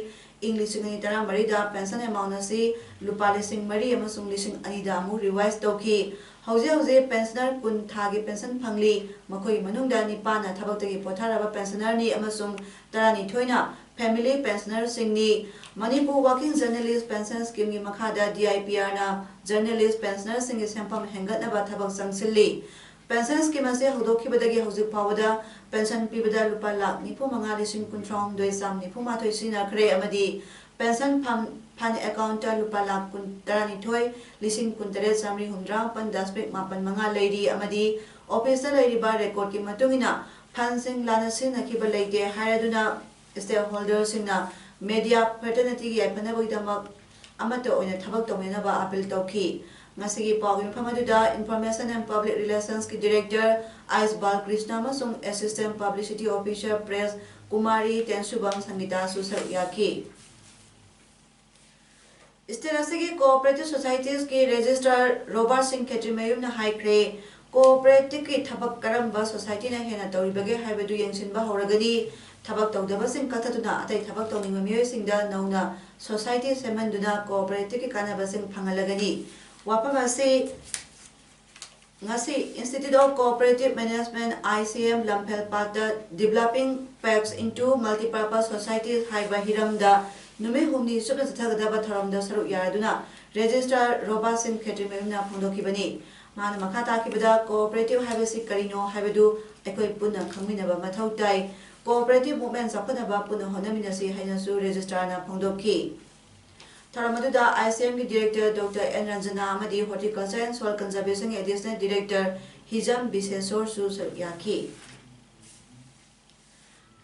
ꯏꯪ ꯂꯤꯁꯤꯡ ꯑꯅꯤ ꯇꯔꯥꯃꯔꯤꯗ ꯄꯦꯟꯁꯟ ꯑꯦꯃꯥꯎꯟ ꯑꯁꯤ ꯂꯨꯄꯥ ꯂꯤꯁꯤꯡ ꯃꯔꯤ ꯑꯃꯁꯨꯡ ꯂꯤꯁꯤꯡ ꯑꯅꯤꯗ ꯑꯃꯨꯛ ꯔꯤꯚꯥꯏꯁ ꯇꯧꯈꯤ꯫ ꯍꯧꯖꯤꯛ ꯍꯧꯖꯤꯛ ꯄꯦꯟꯁꯅꯔ ꯀꯨꯟ ꯊꯥꯒꯤ ꯄꯦꯟꯁꯟ ꯐꯪꯂꯤ꯫ ꯃꯈꯣꯏꯒꯤ ꯃꯅꯨꯡꯗ ꯅꯤꯄꯥꯟꯅ ꯊꯕꯛꯇꯒꯤ ꯄꯣꯊꯥꯔꯕ ꯄꯦꯟꯁꯅꯔꯅꯤ ꯑꯃꯁꯨꯡ ꯇꯔꯥꯅꯤꯊꯣꯏꯅ ꯐꯦꯃꯤꯂꯤ ꯄꯦꯟꯁꯅꯔꯁꯤꯡꯅꯤ꯫ ꯃꯅꯤꯄꯨꯔ ꯋꯥꯔꯀꯤꯡ ꯖꯔꯅꯦꯂꯤꯁ꯭ꯠ ꯄꯦꯟꯁꯟ ꯁ꯭ꯀꯤꯝꯒꯤ ꯃꯈꯥꯗ ꯗꯤ ꯑꯥꯏ ꯄꯤ ꯑꯥꯔꯅ ꯖꯔꯅꯦꯂꯤꯁ꯭ꯠ ꯄꯦꯟꯁꯅꯔꯁꯤꯡꯒꯤ ꯁꯦꯟꯐꯝ ꯍꯦꯟꯒꯠꯅꯕ ꯊꯕꯛ ꯆꯪꯁꯤꯜꯂꯤ꯫ ꯄꯦꯟꯁꯟ ꯁ꯭ꯀꯤꯝ ꯑꯁꯤ ꯍꯧꯗꯣꯛꯈꯤꯕꯗꯒꯤ ꯍꯧꯖꯤꯛ ꯐꯥꯎꯕꯗ ꯄꯦꯟꯁꯟ ꯄꯤꯕꯗ ꯂꯨꯄꯥ ꯂꯥꯈ ꯅꯤꯐꯨ ꯃꯉꯥ ꯂꯤꯁꯤꯡ ꯀꯨꯟꯊ꯭ꯔꯥ ꯍꯨꯝꯗꯣꯏ ꯆꯥꯝ ꯅꯤꯐꯨ ꯃꯥꯊꯣꯏ ꯁꯤꯖꯤꯟꯅꯈ꯭ꯔꯦ ꯑꯃꯗꯤ ꯄꯦꯟꯁꯟ ꯐꯟ, ꯐꯟ ꯑꯦꯀꯥꯎꯟꯠꯇ ꯂꯨꯄꯥ ꯂꯥꯈ ꯀꯨꯟ, ꯇꯔꯥꯅꯤꯊꯣꯏ ꯂꯤꯁꯤꯡ ꯀꯨꯟꯇꯔꯦꯠ ꯆꯥꯃꯔꯤ ꯍꯨꯝꯗ꯭ꯔꯥ ꯃꯥꯄꯟ ꯗꯥꯁꯄꯤꯛ ꯃꯥꯄꯟ ꯃꯉꯥ ꯂꯩꯔꯤ ꯑꯃꯗꯤ ꯑꯣꯐꯤꯁꯇ ꯂꯩꯔꯤꯕ ꯔꯦꯀꯣꯔꯗꯀꯤ ꯃꯇꯨꯡ ꯏꯟꯅ ꯐꯟꯁꯤꯡ ꯂꯥꯟꯅ ꯁꯤꯖꯤꯟꯅꯈꯤꯕ ꯂꯩꯇꯦ ꯍꯥꯏꯔꯗꯨꯅ ꯁ꯭ꯇꯦꯛ ꯍꯣꯜꯗꯔꯁꯤꯡꯅ ꯃꯦꯗꯤꯌꯥ ꯐ꯭ꯔꯦꯇꯔꯅꯤꯇꯤꯒꯤ ꯌꯥꯏꯐꯅꯕꯒꯤꯗꯃꯛ ꯑꯃꯠꯇ ꯑꯣꯏꯅ ꯊꯕꯛ ꯇꯧꯃꯤꯟꯅꯅꯕ ꯑꯥꯄꯤꯜ ꯇꯧꯈꯤ꯫ ꯉꯁꯤꯒꯤ ꯄꯥꯎꯒꯤ ꯃꯐꯝ ꯑꯗꯨꯗ ꯏꯟꯐꯣꯔꯃꯦꯁꯟ ꯑꯦꯟ ꯄꯕ꯭ꯂꯤꯛ ꯔꯤꯂꯦꯁꯟꯁꯀꯤ ꯗꯤꯔꯦꯛꯇꯔ ꯑꯥꯏꯁ ꯕꯥꯜꯀ꯭ꯔꯤꯁꯅ ꯑꯃꯁꯨꯡ ꯑꯦꯁꯤꯁꯇꯦꯟꯠ ꯄꯕ꯭ꯂꯤꯁꯤꯇꯤ ꯑꯣꯐꯤꯁꯔ ꯄ꯭ꯔꯦꯁ ꯀꯨꯃꯥꯔꯤ ꯇꯦꯟꯁꯨꯕꯝ ꯁꯪꯒꯤꯇꯥꯁꯨ ꯁꯔꯨꯛ ꯌꯥꯈꯤ꯫ ꯁ꯭ꯇꯦꯠ ꯑꯁꯤꯒꯤ ꯀꯣꯑꯣꯄꯔꯦꯇꯤꯚ ꯁꯣꯁꯥꯏꯇꯤꯁꯀꯤ ꯔꯦꯖꯤꯁꯇ꯭ꯔꯥꯔ ꯔꯣꯕꯥꯔꯠ ꯁꯤꯡ ꯈꯦꯇ꯭ꯔꯤꯃꯌꯨꯝꯅ ꯍꯥꯏꯈ꯭ꯔꯦ, ꯀꯣꯑꯣꯄꯔꯦꯇꯤꯚꯀꯤ ꯊꯕꯛ ꯀꯔꯝꯕ ꯁꯣꯁꯥꯏꯇꯤꯅ ꯍꯦꯟꯅ ꯇꯧꯔꯤꯕꯒꯦ ꯍꯥꯏꯕꯗꯨ ꯌꯦꯡꯁꯤꯟꯕ ꯍꯧꯔꯒꯅꯤ꯫ ꯊꯕꯛ ꯇꯧꯗꯕꯁꯤꯡ ꯀꯛꯊꯠꯇꯨꯅ ꯑꯇꯩ ꯊꯕꯛ ꯇꯧꯅꯤꯡꯕ ꯃꯤꯑꯣꯏꯁꯤꯡꯗ ꯅꯧꯅ ꯁꯣꯁꯥꯏꯇꯤ ꯁꯦꯝꯍꯟꯗꯨꯅ ꯀꯣꯑꯣꯄꯔꯦꯇꯤꯚꯀꯤ ꯀꯥꯟꯅꯕꯁꯤꯡ ꯐꯪꯍꯜꯂꯒꯅꯤ꯫ ꯋꯥꯐꯝ ꯑꯁꯤ ꯉꯁꯤ Institute of Cooperative Management, I C M, ꯂꯝꯐꯦꯜꯄꯥꯠꯇ Developing Pax into Multipurpose Societies ꯍꯥꯏꯕ ꯍꯤꯔꯝꯗ ꯅꯨꯃꯤꯠ ꯍꯨꯝꯅꯤ ꯆꯨꯞꯅ ꯆꯠꯊꯒꯗꯕ ꯊꯧꯔꯝꯗ ꯁꯔꯨꯛ ꯌꯥꯗꯨꯅ ꯔꯦꯖꯤꯁꯇ꯭ꯔꯥꯔ ꯔꯣꯕꯥꯔꯠ ꯁꯤꯡ ꯈꯦꯇ꯭ꯔꯤꯃꯌꯨꯝꯅ ꯐꯣꯡꯗꯣꯛꯈꯤꯕꯅꯤ꯫ ꯃꯍꯥꯛꯅ ꯃꯈꯥ ꯇꯥꯈꯤꯕꯗ, ꯀꯣꯑꯣꯄꯔꯦꯇꯤꯚ ꯍꯥꯏꯕꯁꯤ ꯀꯔꯤꯅꯣ ꯍꯥꯏꯕꯗꯨ ꯑꯩꯈꯣꯏ ꯄꯨꯟꯅ ꯈꯪꯃꯤꯟꯅꯕ ꯃꯊꯧ ꯇꯥꯏ꯫ ꯀꯣꯑꯣꯄꯔꯦꯇꯤꯚ ꯃꯨꯚꯃꯦꯟꯠ ꯆꯥꯎꯈꯠꯅꯕ ꯄꯨꯟꯅ ꯍꯣꯠꯅꯃꯤꯟꯅꯁꯤ ꯍꯥꯏꯅꯁꯨ ꯔꯦꯖꯤꯁꯇ꯭ꯔꯥꯔꯅ ꯐꯣꯡꯗꯣꯛꯈꯤ꯫ ꯊꯧꯔꯝ ꯑꯗꯨꯗ I C M ꯒꯤ ꯗꯤꯔꯦꯛꯇꯔ ꯗꯣꯛꯇꯔ ꯑꯦꯟ ꯔꯟꯖꯅꯥ ꯑꯃꯗꯤ Horticulture and Soil Conservation ꯒꯤ ꯑꯦꯗꯤꯁꯅꯦꯜ ꯗꯤꯔꯦꯛꯇꯔ ꯍꯤꯖꯝ ꯕꯤꯁꯦꯁꯣꯔꯁꯨ ꯁꯔꯨꯛ ꯌꯥꯈꯤ꯫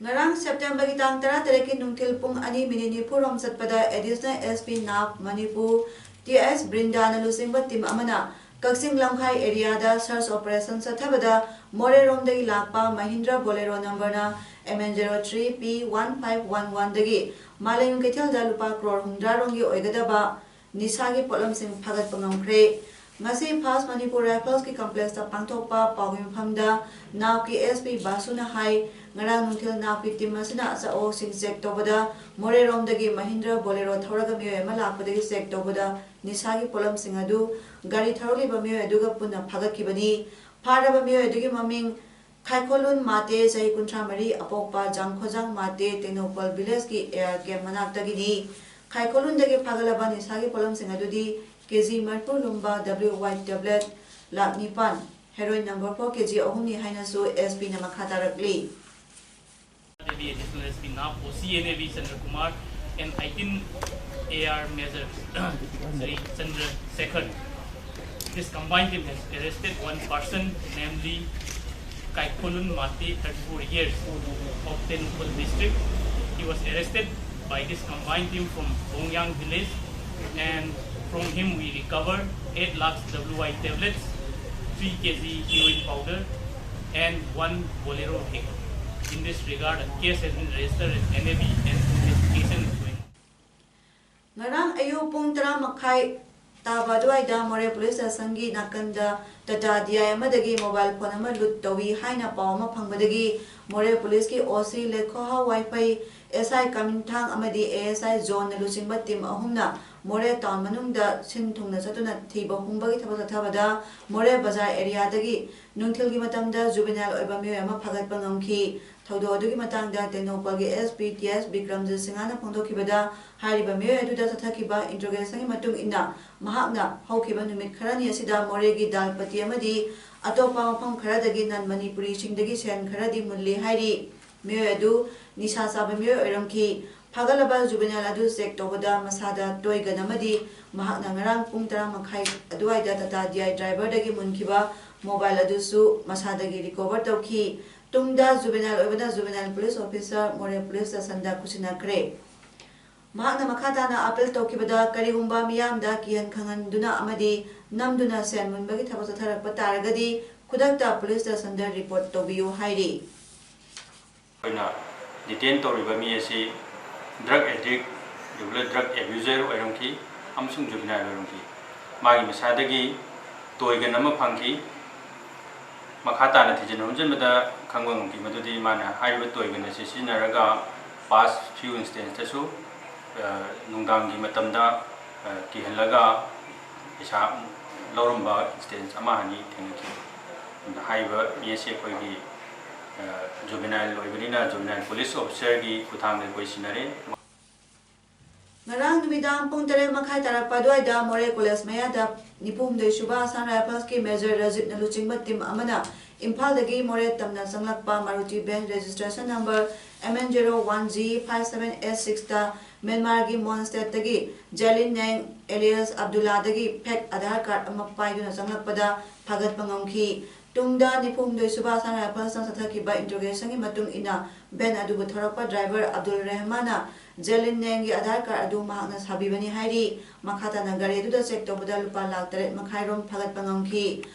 ꯉꯔꯥꯡ ꯁꯦꯞꯇꯦꯝꯕꯔꯒꯤ ꯇꯥꯡ ꯇꯔꯥꯇꯔꯦꯠꯀꯤ ꯅꯨꯡꯊꯤꯜ ꯄꯨꯡ ꯑꯅꯤ ꯃꯤꯅꯤꯠ ꯅꯤꯐꯨ ꯔꯣꯝ ꯆꯠꯄꯗ additional S P NAP Manipur T S ꯕ꯭ꯔꯤꯟꯗꯥꯅ ꯂꯨꯆꯤꯡꯕ ꯇꯤꯝ ꯑꯃꯅ ꯀꯛꯆꯤꯡ ꯂꯝꯈꯥꯏ ꯑꯦꯔꯤꯌꯥꯗ ꯁꯔꯆ ꯑꯣꯄꯔꯦꯁꯟ ꯆꯠꯊꯕꯗ ꯃꯣꯔꯦꯔꯣꯝꯗꯒꯤ ꯂꯥꯛꯄ ꯃꯍꯤꯟꯗ꯭ꯔ ꯕꯣꯂꯦꯔꯣ ꯅꯝꯕꯔꯅ M N zero three P one five one one ꯗꯒꯤ ꯃꯥꯂꯦꯝ ꯀꯩꯊꯦꯜꯗ ꯂꯨꯄꯥ ꯀ꯭ꯔꯣꯔ ꯍꯨꯝꯗ꯭ꯔꯥ ꯔꯣꯝꯒꯤ ꯑꯣꯏꯒꯗꯕ ꯅꯤꯁꯥꯒꯤ ꯄꯣꯠꯂꯝꯁꯤꯡ ꯐꯥꯒꯠꯄ ꯉꯝꯈ꯭ꯔꯦ꯫ ꯉꯁꯤ First Manipur Riflesꯀꯤ complexꯇ ꯄꯥꯡꯊꯣꯛꯄ ꯄꯥꯎꯒꯤ ꯃꯐꯝꯗ ꯅꯥꯞꯀꯤ S P ꯕꯥꯁꯨꯅ ꯍꯥꯏ, ꯉꯔꯥꯡ ꯅꯨꯡꯊꯤꯜ ꯅꯥꯞꯀꯤ team ꯑꯁꯤꯅ ꯑꯆꯧ ꯑꯁꯤꯡ check ꯇꯧꯕꯗ ꯃꯣꯔꯦꯔꯣꯝꯗꯒꯤ Mahindra Bolero ꯊꯧꯔꯒ ꯃꯤꯑꯣꯏ ꯑꯃ ꯂꯥꯛꯄꯗꯒꯤ check ꯇꯧꯕꯗ ꯅꯤꯁꯥꯒꯤ ꯄꯣꯠꯂꯝꯁꯤꯡ ꯑꯗꯨ ꯒꯥꯔꯤ ꯊꯧꯔꯛꯂꯤꯕ ꯃꯤꯑꯣꯏ ꯑꯗꯨꯒ ꯄꯨꯟꯅ ꯐꯥꯒꯠꯈꯤꯕꯅꯤ꯫ ꯐꯥꯔꯕ ꯃꯤꯑꯣꯏ ꯑꯗꯨꯒꯤ ꯃꯃꯤꯡ ꯈꯥꯏꯈꯣꯂꯨꯟ ꯃꯥꯇꯦ, ꯆꯍꯤ ꯀꯨꯟꯊ꯭ꯔꯥ ꯃꯔꯤ, ꯑꯄꯣꯛꯄ ꯖꯥꯡꯈꯣꯖꯥꯡ Mate, Tengnoupal villageꯀꯤ A R camp ꯃꯅꯥꯛꯇꯒꯤꯅꯤ꯫ ꯈꯥꯏꯈꯣꯂꯨꯟꯗꯒꯤ ꯐꯥꯒꯠꯂꯕ ꯅꯤꯁꯥꯒꯤ ꯄꯣꯠꯂꯝꯁꯤꯡ ꯑꯗꯨꯗꯤ K G ꯃꯔꯤꯐꯨ ꯂꯨꯝꯕ W Y tablet ꯂꯥꯈ ꯅꯤꯄꯥꯟ, heroin number four K G ꯑꯍꯨꯝꯅꯤ ꯍꯥꯏꯅꯁꯨ S Pꯅ ꯃꯈꯥ ꯇꯥꯔꯛꯂꯤ꯫ Devi, Additional S P Nap, O C N A V Chandra Kumar, and eighteen A R Major Shri Chandra Sekhar. This combined team has arrested one person, namely Kaikholun Mate, thirty-four years, of Tengnoupal district. He was arrested by this combined team from Bongyang village, and from him we recovered eight lakhs W Y tablets, three K G heroin powder, and one Bolero vehicle. In this regard, a case has been registered at N A V and investigation is going on. ꯉꯔꯥꯡ ꯑꯌꯨꯛ ꯄꯨꯡ ꯇꯔꯥ ꯃꯈꯥꯏ ꯇꯥꯕ ꯑꯗꯨꯋꯥꯏꯗ ꯃꯣꯔꯦ police stationꯒꯤ ꯅꯥꯀꯟꯗ Tata D I ꯑꯃꯗꯒꯤ mobile phone ꯑꯃ loot ꯇꯧꯏ ꯍꯥꯏꯅ ꯄꯥꯎ ꯑꯃ ꯐꯪꯕꯗꯒꯤ ꯃꯣꯔꯦ policeꯀꯤ O C ꯂꯦꯈꯣꯍꯥ ꯋꯥꯏꯐꯩ, S I ꯀꯥꯃꯤꯟꯊꯥꯡ ꯑꯃꯗꯤ A S I ꯖꯣꯟꯅ ꯂꯨꯆꯤꯡꯕ team ꯑꯍꯨꯝꯅ ꯃꯣꯔꯦ town ꯃꯅꯨꯡꯗ ꯁꯤꯟ ꯊꯨꯡꯅ ꯆꯠꯇꯨꯅ ꯊꯤꯕ ꯍꯨꯝꯕꯒꯤ ꯊꯕꯛ ꯆꯠꯊꯕꯗ ꯃꯣꯔꯦ ꯕꯖꯥꯔ areaꯗꯒꯤ ꯅꯨꯡꯊꯤꯜꯒꯤ ꯃꯇꯝꯗ juvenile ꯑꯣꯏꯕ ꯃꯤꯑꯣꯏ ꯑꯃ ꯐꯥꯒꯠꯄ ꯉꯝꯈꯤ꯫ ꯊꯧꯗꯣꯛ ꯑꯗꯨꯒꯤ ꯃꯇꯥꯡꯗ ꯇꯦꯡꯅꯧꯄꯜꯒꯤ S P T S Bikramjit ꯁꯤꯡꯍꯅ ꯐꯣꯡꯗꯣꯛꯈꯤꯕꯗ, ꯍꯥꯏꯔꯤꯕ ꯃꯤꯑꯣꯏ ꯑꯗꯨꯗ ꯆꯠꯊꯈꯤꯕ interrogationꯒꯤ ꯃꯇꯨꯡ ꯏꯟꯅ, ꯃꯍꯥꯛꯅ ꯍꯧꯈꯤꯕ ꯅꯨꯃꯤꯠ ꯈꯔꯅꯤ ꯑꯁꯤꯗ ꯃꯣꯔꯦꯒꯤ ꯗꯥꯜꯄꯇꯤ ꯑꯃꯗꯤ ꯑꯇꯣꯞꯄ ꯃꯐꯝ ꯈꯔꯗꯒꯤ non ꯃꯅꯤꯄꯨꯔꯤꯁꯤꯡꯗꯒꯤ ꯁꯦꯟ ꯈꯔꯗꯤ ꯃꯨꯜꯂꯤ ꯍꯥꯏꯔꯤ꯫ ꯃꯤꯑꯣꯏ ꯑꯗꯨ ꯅꯤꯁꯥ ꯆꯥꯕ ꯃꯤꯑꯣꯏ ꯑꯣꯏꯔꯝꯈꯤ꯫ ꯐꯥꯒꯠꯂꯕ juvenile ꯑꯗꯨ check ꯇꯧꯕꯗ ꯃꯁꯥꯗ toy gun ꯑꯃꯗꯤ ꯃꯍꯥꯛꯅ ꯉꯔꯥꯡ ꯄꯨꯡ ꯇꯔꯥ ꯃꯈꯥꯏ ꯑꯗꯨꯋꯥꯏꯗ Tata D I driverꯗꯒꯤ ꯃꯨꯟꯈꯤꯕ mobile ꯑꯗꯨꯁꯨ ꯃꯁꯥꯗꯒꯤ recover ꯇꯧꯈꯤ꯫ ꯇꯨꯡꯗ juvenile ꯑꯣꯏꯕꯅ juvenile police officer ꯃꯣꯔꯦ police stationꯗ ꯈꯨꯠꯁꯤꯟꯅꯈ꯭ꯔꯦ꯫ ꯃꯍꯥꯛꯅ ꯃꯈꯥ ꯇꯥꯅ appeal ꯇꯧꯈꯤꯕꯗ, ꯀꯔꯤꯒꯨꯝꯕ ꯃꯤꯌꯥꯝꯗ ꯀꯤꯍꯟ ꯈꯪꯍꯟꯗꯨꯅ ꯑꯃꯗꯤ ꯅꯝꯗꯨꯅ ꯁꯦꯟ ꯃꯨꯟꯕꯒꯤ ꯊꯕꯛ ꯆꯠꯊꯔꯛꯄ ꯇꯥꯔꯒꯗꯤ ꯈꯨꯗꯛꯇ police stationꯗ report ꯇꯧꯕꯤꯌꯨ ꯍꯥꯏꯔꯤ꯫ ꯑꯩꯈꯣꯏꯅ ꯗꯤꯇꯦꯟ ꯇꯧꯔꯤꯕ ꯃꯤ ꯑꯁꯤ ꯗ꯭ꯔꯒ ꯑꯦꯗꯤꯛ, ꯔꯤꯒꯨꯂꯔ ꯗ꯭ꯔꯒ ꯑꯦꯕ꯭ꯌꯨꯖꯔ ꯑꯣꯏꯔꯝꯈꯤ ꯑꯃꯁꯨꯡ ꯖꯨꯕꯤꯅꯥꯏꯜ ꯑꯣꯏꯔꯝꯈꯤ꯫ ꯃꯥꯒꯤ ꯃꯁꯥꯗꯒꯤ ꯇꯣꯏ ꯒꯟ ꯑꯃ ꯐꯪꯈꯤ꯫ ꯃꯈꯥ ꯇꯥꯅ ꯊꯤꯖꯤꯟ ꯍꯨꯝꯖꯤꯟꯕꯗ ꯈꯪꯕ ꯉꯝꯈꯤ ꯃꯗꯨꯗꯤ ꯃꯥꯅ ꯍꯥꯏꯔꯤꯕ ꯇꯣꯏ ꯒꯟ ꯑꯁꯤ ꯁꯤꯖꯤꯟꯅꯔꯒ past few instanceꯇꯁꯨ, ꯑ, ꯅꯨꯡꯗꯥꯡꯒꯤ ꯃꯇꯝꯗ, ꯑ, ꯀꯤꯍꯜꯂꯒ ꯄꯩꯁꯥ ꯂꯧꯔꯝꯕ instance ꯑꯃ ꯑꯅꯤ ꯊꯦꯡꯅꯈꯤ꯫ ꯑꯗꯨꯅ ꯍꯥꯏꯔꯤꯕ ꯃꯤ ꯑꯁꯤ ꯑꯩꯈꯣꯏꯒꯤ, ꯑ, ꯖꯨꯕꯤꯅꯥꯏꯜ ꯑꯣꯏꯕꯅꯤꯅ ꯖꯨꯕꯤꯅꯥꯏꯜ ꯄꯨꯂꯤꯁ ꯑꯣꯐꯤꯁꯔꯒꯤ ꯈꯨꯠꯊꯥꯡꯗ ꯑꯩꯈꯣꯏ ꯁꯤꯟꯅꯔꯦ꯫ ꯉꯔꯥꯡ ꯅꯨꯃꯤꯗꯥꯡ ꯄꯨꯡ ꯇꯔꯦꯠ ꯃꯈꯥꯏ ꯇꯥꯔꯛꯄ ꯑꯗꯨꯋꯥꯏꯗ ꯃꯣꯔꯦ ꯀꯣꯂꯦꯖ ꯃꯌꯥꯗ ꯅꯤꯐꯨ ꯍꯨꯝꯗꯣꯏ ꯁꯨꯕ ꯑꯁꯥꯝ ꯔꯥꯏꯐꯜꯁꯀꯤ ꯃꯦꯖꯔ ꯔꯖꯤꯠꯅ ꯂꯨꯆꯤꯡꯕ ꯇꯤꯝ ꯑꯃꯅ ꯏꯝꯐꯥꯜꯗꯒꯤ ꯃꯣꯔꯦ ꯇꯝꯅ ꯆꯪꯂꯛꯄ Maruti van registration number M N zero one G five seven eight sixꯇ ꯃ꯭ꯌꯥꯟꯃꯥꯔꯒꯤ ꯃꯣꯟ ꯁ꯭ꯇꯦꯠꯇꯒꯤ ꯖꯦꯂꯤꯟ ꯅꯦꯡ alias ꯑꯕꯗꯨꯜꯂꯥꯗꯒꯤ ꯐꯦꯛ ꯑꯙꯥꯔ ꯀꯥꯔꯗ ꯑꯃ ꯄꯥꯏꯗꯨꯅ ꯆꯪꯂꯛꯄꯗ ꯐꯥꯒꯠꯄ ꯉꯝꯈꯤ꯫ ꯇꯨꯡꯗ ꯅꯤꯐꯨ ꯍꯨꯝꯗꯣꯏ ꯁꯨꯕ ꯑꯁꯥꯝ ꯔꯥꯏꯐꯜꯁꯅ ꯆꯠꯊꯈꯤꯕ ꯏꯟꯇ꯭ꯔꯣꯒꯦꯁꯟꯒꯤ ꯃꯇꯨꯡ ꯏꯟꯅ ꯚꯦꯟ ꯑꯗꯨꯕꯨ ꯊꯧꯔꯛꯄ ꯗ꯭ꯔꯥꯏꯚꯔ ꯑꯕꯗꯨꯜ ꯔꯦꯍꯃꯥꯟꯅ ꯖꯦꯂꯤꯟ ꯅꯦꯡꯒꯤ ꯑꯙꯥꯔ ꯀꯥꯔꯗ ꯑꯗꯨ ꯃꯍꯥꯛꯅ ꯁꯥꯕꯤꯕꯅꯤ ꯍꯥꯏꯔꯤ꯫ ꯃꯈꯥ ꯇꯥꯅ ꯒꯥꯔꯤ ꯑꯗꯨꯗ ꯆꯦꯛ ꯇꯧꯕꯗ ꯂꯨꯄꯥ ꯂꯥꯈ ꯇꯔꯦꯠ ꯃꯈꯥꯏ ꯔꯣꯝ ꯐꯥꯒꯠꯄ ꯉꯝꯈꯤ꯫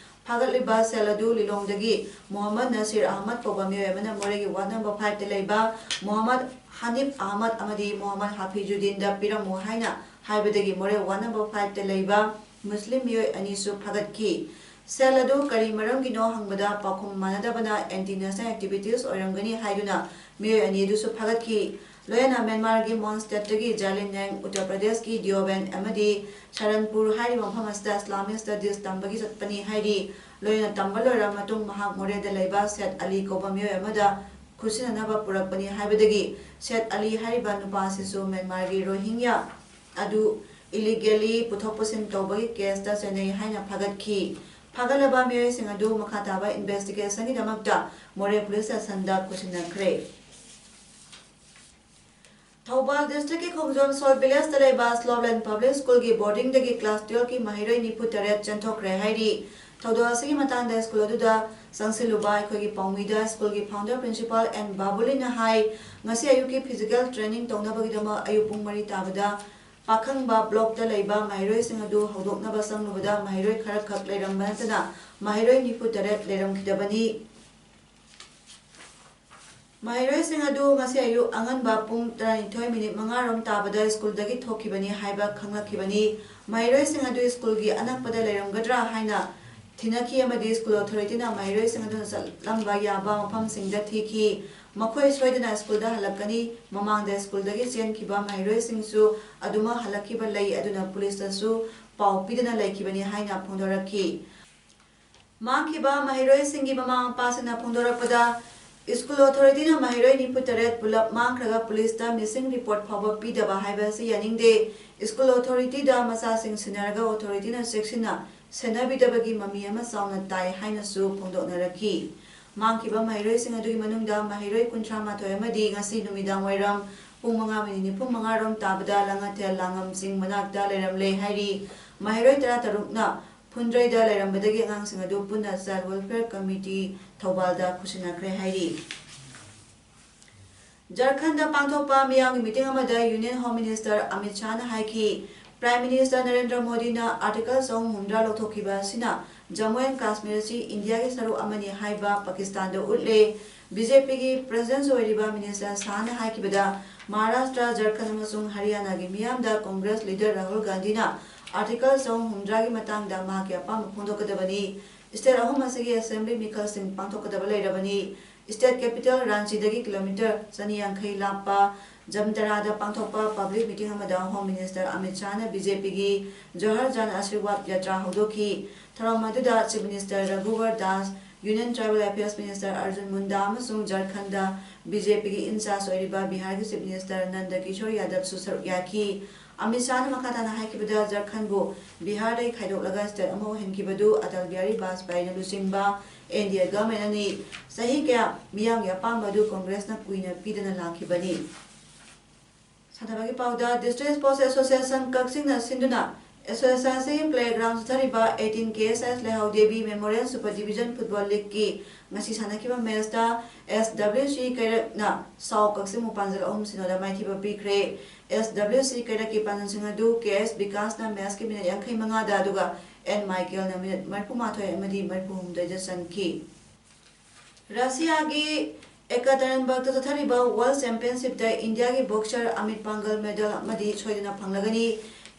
ꯐꯥꯒꯠꯂꯤꯕ ꯁꯦꯜ ꯑꯗꯨ ꯂꯤꯂꯣꯡꯗꯒꯤ ꯃꯣꯍꯝꯃꯗ ꯅꯁꯤꯔ ꯑꯍꯃꯗ ꯀꯧꯕ ꯃꯤꯑꯣꯏ ꯑꯃꯅ ꯃꯣꯔꯦꯒꯤ ꯋꯥꯔꯗ ꯅꯝꯕꯔ ꯐꯥꯏꯚꯇ ꯂꯩꯕ ꯃꯣꯍꯝꯃꯗ ꯍꯅꯤꯐ ꯑꯍꯃꯗ ꯑꯃꯗꯤ ꯃꯣꯍꯝꯃꯗ ꯍꯥꯐꯤꯖꯨꯗꯤꯟꯗ ꯄꯤꯔꯝꯃꯨ ꯍꯥꯏꯅ ꯍꯥꯏꯕꯗꯒꯤ ꯃꯣꯔꯦ ꯋꯥꯔꯗ ꯅꯝꯕꯔ ꯐꯥꯏꯚꯇ ꯂꯩꯕ ꯃꯨꯁꯂꯤꯝ ꯃꯤꯑꯣꯏ ꯑꯅꯤꯁꯨ ꯐꯥꯒꯠꯈꯤ꯫ ꯁꯦꯜ ꯑꯗꯨ ꯀꯔꯤ ꯃꯔꯝꯒꯤꯅꯣ ꯍꯪꯕꯗ ꯄꯥꯎꯈꯨꯝ ꯃꯥꯟꯅꯗꯕꯅ ꯑꯦꯟꯇꯤ ꯅꯦꯁꯅꯦꯜ ꯑꯦꯛꯇꯤꯚꯤꯇꯤꯁ ꯑꯣꯏꯔꯝꯒꯅꯤ ꯍꯥꯏꯗꯨꯅ ꯃꯤꯑꯣꯏ ꯑꯅꯤ ꯑꯗꯨꯁꯨ ꯐꯥꯒꯠꯈꯤ꯫ ꯂꯣꯏꯅꯅ ꯃ꯭ꯌꯥꯟꯃꯥꯔꯒꯤ ꯃꯣꯟ ꯁ꯭ꯇꯦꯠꯇꯒꯤ ꯖꯥꯂꯤꯟ ꯅꯦꯡ, ꯎꯠꯇꯔ ꯄ꯭ꯔꯗꯦꯁꯀꯤ ꯗꯤꯑꯣꯕꯦꯟ ꯑꯃꯗꯤ ꯁꯔꯟꯄꯨꯔ ꯍꯥꯏꯔꯤꯕ ꯃꯐꯝ ꯑꯁꯤꯗ ꯏꯁꯂꯥꯃꯤꯛ ꯁ꯭ꯇꯗꯤꯁ ꯇꯝꯕꯒꯤ ꯆꯠꯄꯅꯤ ꯍꯥꯏꯔꯤ꯫ ꯂꯣꯏꯅꯅ ꯇꯝꯕ ꯂꯣꯏꯔꯕ ꯃꯇꯨꯡ ꯃꯍꯥꯛ ꯃꯣꯔꯦꯗ ꯂꯩꯕ ꯁꯦꯠ ꯑꯂꯤ ꯀꯧꯕ ꯃꯤꯑꯣꯏ ꯑꯃꯗ ꯈꯨꯠꯁꯤꯟꯅꯅꯕ ꯄꯨꯔꯛꯄꯅꯤ ꯍꯥꯏꯕꯗꯒꯤ ꯁꯦꯠ ꯑꯂꯤ ꯍꯥꯏꯔꯤꯕ ꯅꯨꯄꯥ ꯑꯁꯤꯁꯨ ꯃ꯭ꯌꯥꯟꯃꯥꯔꯒꯤ ꯔꯣꯍꯤꯡꯌꯥ ꯑꯗꯨ ꯏꯂꯤꯒꯦꯂꯤ ꯄꯨꯊꯣꯛ ꯄꯨꯁꯤꯟ ꯇꯧꯕꯒꯤ ꯀꯦꯁꯇ ꯆꯦꯟꯅꯩ ꯍꯥꯏꯅ ꯐꯥꯒꯠꯈꯤ꯫ ꯐꯥꯒꯠꯂꯕ ꯃꯤꯑꯣꯏꯁꯤꯡ ꯑꯗꯨ ꯃꯈꯥ ꯇꯥꯕ ꯏꯟꯚꯦꯁꯇꯤꯒꯦꯁꯟꯒꯤꯗꯃꯛꯇ ꯃꯣꯔꯦ ꯄꯨꯂꯤꯁ ꯁ꯭ꯇꯦꯁꯟꯗ ꯈꯨꯠꯁꯤꯟꯅꯈ꯭ꯔꯦ꯫ ꯊꯧꯕꯥꯜ ꯗꯤꯁꯇ꯭ꯔꯤꯛꯀꯤ ꯈꯣꯡꯖꯣꯝ ꯁꯣꯜ ꯚꯤꯂꯦꯖꯇ ꯂꯩꯕ ꯁ꯭ꯂꯣꯞꯂꯦꯟ ꯄꯕ꯭ꯂꯤꯛ ꯁ꯭ꯀꯨꯜꯒꯤ ꯕꯣꯔꯗꯤꯡꯗꯒꯤ ꯀ꯭ꯂꯥꯁ ꯇꯨꯌꯦꯜꯐꯀꯤ ꯃꯍꯩꯔꯣꯏ ꯅꯤꯐꯨ ꯇꯔꯦꯠ ꯆꯦꯟꯊꯣꯛꯈ꯭ꯔꯦ ꯍꯥꯏꯔꯤ꯫ ꯊꯧꯗꯣꯛ ꯑꯁꯤꯒꯤ ꯃꯇꯥꯡꯗ ꯁ꯭ꯀꯨꯜ ꯑꯗꯨꯗ ꯆꯪꯁꯤꯜꯂꯨꯕ ꯑꯩꯈꯣꯏꯒꯤ ꯄꯥꯎꯃꯤꯗ ꯁ꯭ꯀꯨꯜꯒꯤ ꯐꯥꯎꯟꯗꯔ ꯄ꯭ꯔꯤꯟꯁꯤꯄꯥꯜ ꯑꯦꯟ ꯕꯥꯕꯨꯂꯤꯅ ꯍꯥꯏ, ꯉꯁꯤ ꯑꯌꯨꯛꯀꯤ ꯐꯤꯖꯤꯀꯦꯜ ꯇ꯭ꯔꯦꯅꯤꯡ ꯇꯧꯅꯕꯒꯤꯗꯃꯛ ꯑꯌꯨꯛ ꯄꯨꯡ ꯃꯔꯤ ꯇꯥꯕꯗ ꯄꯥꯈꯪꯕ ꯕ꯭ꯂꯣꯛꯇ ꯂꯩꯕ ꯃꯍꯩꯔꯣꯏꯁꯤꯡ ꯑꯗꯨ ꯍꯧꯗꯣꯛꯅꯕ ꯆꯪꯂꯨꯕꯗ ꯃꯍꯩꯔꯣꯏ ꯈꯔꯈꯛ ꯂꯩꯔꯝꯕ ꯅꯠꯇꯅ ꯃꯍꯩꯔꯣꯏ ꯅꯤꯐꯨ ꯇꯔꯦꯠ ꯂꯩꯔꯝꯈꯤꯗꯕꯅꯤ꯫ ꯃꯍꯩꯔꯣꯏꯁꯤꯡ ꯑꯗꯨ ꯉꯁꯤ ꯑꯌꯨꯛ ꯑꯉꯟꯕ ꯄꯨꯡ ꯇꯔꯥꯅꯤꯊꯣꯏ ꯃꯤꯅꯤꯠ ꯃꯉꯥ ꯔꯣꯝ ꯇꯥꯕꯗ ꯁ꯭ꯀꯨꯜꯗꯒꯤ ꯊꯣꯛꯈꯤꯕꯅꯤ ꯍꯥꯏꯕ ꯈꯪꯂꯛꯈꯤꯕꯅꯤ꯫ ꯃꯍꯩꯔꯣꯏꯁꯤꯡ ꯑꯗꯨ ꯁ꯭ꯀꯨꯜꯒꯤ ꯑꯅꯛꯄꯗ ꯂꯩꯔꯝꯒꯗ꯭ꯔꯥ ꯍꯥꯏꯅ ꯊꯤꯅꯈꯤ ꯑꯃꯗꯤ ꯁ꯭ꯀꯨꯜ ꯑꯣꯊꯣꯔꯤꯇꯤꯅ ꯃꯍꯩꯔꯣꯏꯁꯤꯡ ꯑꯗꯨꯅ ꯆꯠꯂꯝꯕ ꯌꯥꯕ ꯃꯐꯝꯁꯤꯡꯗ ꯊꯤꯈꯤ꯫ ꯃꯈꯣꯏ ꯁꯣꯏꯗꯅ ꯁ꯭ꯀꯨꯜꯗ ꯍꯜꯂꯛꯀꯅꯤ, ꯃꯃꯥꯡꯗ ꯁ꯭ꯀꯨꯜꯗꯒꯤ ꯆꯦꯟꯈꯤꯕ ꯃꯍꯩꯔꯣꯏꯁꯤꯡꯁꯨ ꯑꯗꯨꯃꯛ ꯍꯜꯂꯛꯈꯤꯕ ꯂꯩ, ꯑꯗꯨꯅ ꯄꯨꯂꯤꯁꯇꯁꯨ ꯄꯥꯎ ꯄꯤꯗꯅ ꯂꯩꯈꯤꯕꯅꯤ ꯍꯥꯏꯅ ꯐꯣꯡꯗꯣꯔꯛꯈꯤ꯫ ꯃꯥꯡꯈꯤꯕ ꯃꯍꯩꯔꯣꯏꯁꯤꯡꯒꯤ ꯃꯃꯥ ꯃꯄꯥꯁꯤꯡꯅ ꯐꯣꯡꯗꯣꯔꯛꯄꯗ, ꯁ꯭ꯀꯨꯜ ꯑꯣꯊꯣꯔꯤꯇꯤꯅ ꯃꯍꯩꯔꯣꯏ ꯅꯤꯐꯨ ꯇꯔꯦꯠ ꯄꯨꯂꯞ ꯃꯥꯡꯈ꯭ꯔꯒ ꯄꯨꯂꯤꯁꯇ ꯃꯤꯁꯤꯡ ꯔꯤꯄꯣꯔꯠ ꯐꯥꯎꯕ ꯄꯤꯗꯕ ꯍꯥꯏꯕ ꯑꯁꯤ ꯌꯥꯅꯤꯡꯗꯦ꯫ ꯁ꯭ꯀꯨꯜ ꯑꯣꯊꯣꯔꯤꯇꯤꯗ ꯃꯆꯥꯁꯤꯡ ꯁꯤꯟꯅꯔꯒ ꯑꯣꯊꯣꯔꯤꯇꯤꯅ ꯆꯦꯛꯁꯤꯟꯅ ꯁꯦꯟꯅꯕꯤꯗꯕꯒꯤ ꯃꯃꯤ ꯑꯃ ꯆꯥꯎꯅ ꯇꯥꯏ ꯍꯥꯏꯅꯁꯨ ꯐꯣꯡꯗꯣꯛꯅꯔꯛꯈꯤ꯫ ꯃꯥꯡꯈꯤꯕ ꯃꯍꯩꯔꯣꯏꯁꯤꯡ ꯑꯗꯨꯒꯤ ꯃꯅꯨꯡꯗ ꯃꯍꯩꯔꯣꯏ ꯀꯨꯟꯊ꯭ꯔꯥ ꯃꯥꯊꯣꯏ ꯑꯃꯗꯤ ꯉꯁꯤ ꯅꯨꯃꯤꯗꯥꯡ ꯋꯥꯏꯔꯝ ꯄꯨꯡ ꯃꯉꯥ ꯃꯤꯅꯤꯠ ꯅꯤꯐꯨ ꯃꯉꯥ ꯔꯣꯝ ꯇꯥꯕꯗ ꯂꯥꯡꯉꯊꯦꯜ ꯂꯥꯡꯉꯝ ꯆꯤꯡ ꯃꯅꯥꯛꯇ ꯂꯩꯔꯝꯂꯦ ꯍꯥꯏꯔꯤ꯫ ꯃꯍꯩꯔꯣꯏ ꯇꯔꯥ ꯇꯔꯨꯛꯅ ꯐꯨꯟꯗ꯭ꯔꯩꯗ ꯂꯩꯔꯝꯕꯗꯒꯤ ꯑꯉꯥꯡꯁꯤꯡ ꯑꯗꯨ ꯄꯨꯟꯅ Child Welfare Committee ꯊꯧꯕꯥꯜꯗ ꯈꯨꯠꯁꯤꯟꯅꯈ꯭ꯔꯦ ꯍꯥꯏꯔꯤ꯫ ꯖꯔꯈꯟꯗ ꯄꯥꯡꯊꯣꯛꯄ ꯃꯤꯌꯥꯝꯒꯤ ꯃꯤꯇꯤꯡ ꯑꯃꯗ Union Home Minister ꯑꯃꯤꯠ ꯁꯥꯍꯅ ꯍꯥꯏꯈꯤ, Prime Minister ꯅꯔꯦꯟꯗ꯭ꯔ ꯃꯣꯗꯤꯅ Article ꯆꯍꯨꯝ ꯍꯨꯝꯗ꯭ꯔꯥ ꯂꯧꯊꯣꯛꯈꯤꯕ ꯑꯁꯤꯅ ꯖꯝꯃꯨ ꯑꯦꯟ ꯀꯥꯁꯃꯤꯔ ꯑꯁꯤ ꯏꯟꯗꯤꯌꯥꯒꯤ ꯁꯔꯨꯛ ꯑꯃꯅꯤ ꯍꯥꯏꯕ ꯄꯥꯀꯤꯁꯇꯥꯟꯗ ꯎꯠꯂꯦ꯫ BJPꯒꯤ President ꯑꯣꯏꯔꯤꯕ Minister ꯁꯥꯍꯅ ꯍꯥꯏꯈꯤꯕꯗ, ꯃꯍꯥꯔꯥꯁꯇ꯭ꯔ, ꯖꯔꯈꯟꯗ ꯑꯃꯁꯨꯡ ꯍꯔꯤꯌꯥꯅꯥꯒꯤ ꯃꯤꯌꯥꯝꯗ Congress leader ꯔꯥꯍꯨꯜ ꯒꯥꯟꯙꯤꯅ Article ꯆꯍꯨꯝ ꯍꯨꯝꯗ꯭ꯔꯥꯒꯤ ꯃꯇꯥꯡꯗ ꯃꯍꯥꯛꯀꯤ ꯑꯄꯥꯝꯕ ꯐꯣꯡꯗꯣꯛꯀꯗꯕꯅꯤ꯫ State ꯑꯍꯨꯝ ꯑꯁꯤꯒꯤ Assembly ꯃꯤꯈꯜꯁꯤꯡ ꯄꯥꯡꯊꯣꯛꯀꯗꯕ ꯂꯩꯔꯕꯅꯤ꯫ State capital ꯔꯥꯟꯆꯤꯗꯒꯤ kilometre ꯆꯅꯤ ꯌꯥꯡꯈꯩ ꯂꯥꯞꯄ ꯖꯝꯇꯥꯔꯥꯗ ꯄꯥꯡꯊꯣꯛꯄ public meeting ꯑꯃꯗ Home Minister ꯑꯃꯤꯠ ꯁꯥꯍꯅ BJPꯒꯤ ꯖꯣꯍꯔ ꯖꯥꯟ ꯑꯁꯤꯔꯋꯥꯗ ꯌꯥꯇ꯭ꯔꯥ ꯍꯧꯗꯣꯛꯈꯤ꯫ ꯊꯧꯔꯝ ꯑꯗꯨꯗ Chief Minister ꯔꯘꯨꯕꯔ Das, Union Tribal Affairs Minister Arjun ꯃꯨꯟꯗꯥ ꯑꯃꯁꯨꯡ ꯖꯔꯈꯟꯗ BJPꯒꯤ in-charge ꯑꯣꯏꯔꯤꯕ ꯕꯤꯍꯥꯔꯒꯤ Chief Minister ꯅꯟꯗ ꯀꯤꯁꯣꯔ ꯌꯥꯗꯕꯁꯨ ꯁꯔꯨꯛ ꯌꯥꯈꯤ꯫ ꯑꯃꯤꯠ ꯁꯥꯍꯅ ꯃꯈꯥ ꯇꯥꯅ ꯍꯥꯏꯈꯤꯕꯗ, ꯖꯔꯈꯟꯕꯨ ꯕꯤꯍꯥꯔꯗꯒꯤ ꯈꯥꯏꯗꯣꯛꯂꯒ state ꯑꯃ ꯑꯣꯏꯍꯟꯈꯤꯕꯗꯨ ꯑꯇꯜ ꯕꯤꯍꯥꯔꯤ ꯕꯥꯖꯄꯥꯏꯅ ꯂꯨꯆꯤꯡꯕ NDA government ꯑꯅꯤ ꯆꯍꯤ ꯀꯌꯥ ꯃꯤꯌꯥꯝꯒꯤ ꯑꯄꯥꯝꯕ ꯑꯗꯨ Congressꯅ ꯀꯨꯏꯅ ꯄꯤꯗꯅ ꯂꯥꯛꯈꯤꯕꯅꯤ꯫ ꯁꯥꯟꯅꯕꯒꯤ ꯄꯥꯎꯗ, District Sports Association ꯀꯛꯆꯤꯡꯅ ꯁꯤꯟꯗꯨꯅ Associationꯁꯤꯒꯤ playground ꯆꯠꯊꯔꯤꯕ eighteen KSS ꯂꯩꯍꯥꯎ Devi Memorial Super Division Football Leagueꯀꯤ ꯉꯁꯤ ꯁꯥꯟꯅꯈꯤꯕ matchꯇ SWC ꯀꯩꯔꯛꯅ ꯁꯥꯎ ꯀꯛꯆꯤꯡꯕꯨ ꯄꯥꯟꯖꯜ ꯑꯍꯨꯝ ꯁꯤꯅꯣꯗ ꯃꯥꯏꯊꯤꯕ ꯄꯤꯈ꯭ꯔꯦ꯫ SWC ꯀꯩꯔꯛꯀꯤ ꯄꯥꯟꯖꯜꯁꯤꯡ ꯑꯗꯨ KS ꯕꯤꯀꯥꯁꯅ matchꯀꯤ minute ꯌꯥꯡꯈꯩ ꯃꯉꯥꯗ ꯑꯗꯨꯒ N ꯃꯥꯏꯀꯦꯜꯅ minute ꯃꯔꯤꯐꯨ ꯃꯥꯊꯣꯏ ꯑꯃꯗꯤ ꯃꯔꯤꯐꯨ ꯍꯨꯝꯗꯣꯏꯗ ꯆꯟꯈꯤ꯫ ꯔꯁꯤꯌꯥꯒꯤ ꯑꯦꯀꯥꯇꯔꯟꯕꯔꯒꯇ ꯆꯠꯊꯔꯤꯕ ꯋꯥꯔꯜꯗ ꯆꯦꯝꯄꯤꯌꯟꯁꯤꯞꯇ ꯏꯟꯗꯤꯌꯥꯒꯤ ꯕꯣꯛꯁꯔ ꯑꯃꯤꯠ ꯄꯥꯡꯒꯜ ꯃꯦꯗꯜ ꯑꯃꯗꯤ ꯁꯣꯏꯗꯅ ꯐꯪꯂꯒꯅꯤ꯫